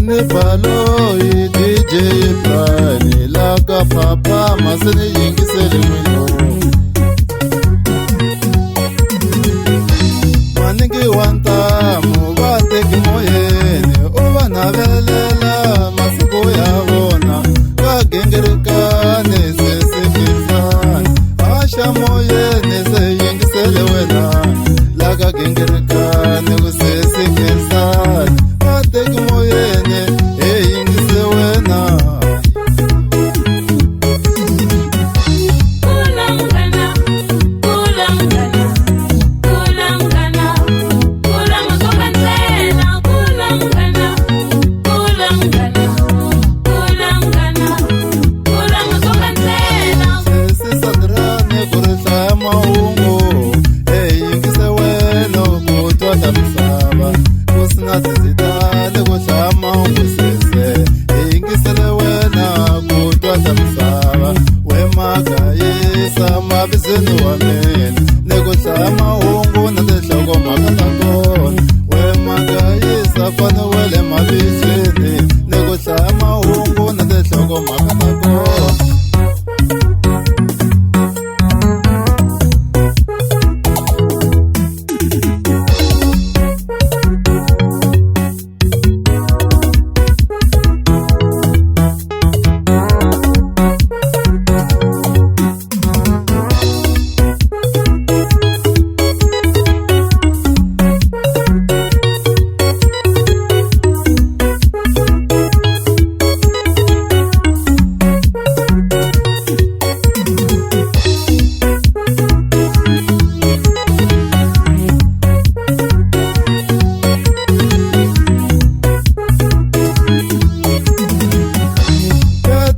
Ni Baloyi DJ Brian la ka phaphama se ni yingisele n'wino Maningi wa ntamu va teki moyeni u va navelela masiku ya vona ka gingirikani se sekisani haxa moyeni se yingisele wena la ka gingirikani ku se sekisani va teki moyeni he yingise wena. Kula munghana, kula munghana, kula munghana, kula Mutsonga ntsena. Kula munghana, kula munghana, kula munghana, kula Mutsonga ntsena. Sesi Sandrani ku ri hlaya mahungu he yingise wena ku twa ta misava ku sina tizitani ku hlaya mahungu sese he yingisele wena ku twa ta misava we makayisa mavizweni wa mina ni ku hlaya mahungu na tinhlokomhaka ta kona we makayisa faniwele mavizweni ni ku hlaya mahungu na tinhlokomhaka ta kona.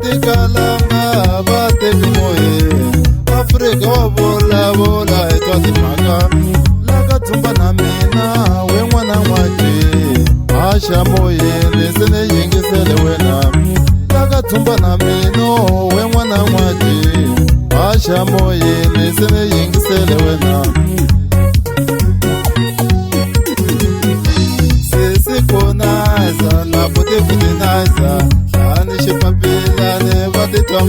Tikalanga va teki moyeni Afrika wa vulavula hi twa timhaka la ka dzumba na mina we n'wana n'waje haxa moyeni se ni yingisele wena la ka dzumba na mina we n'wana n'waje haxa moyeni se ni yingisele wena. Sesi konaza na buti kutinaza hlani xipapilani va titwa.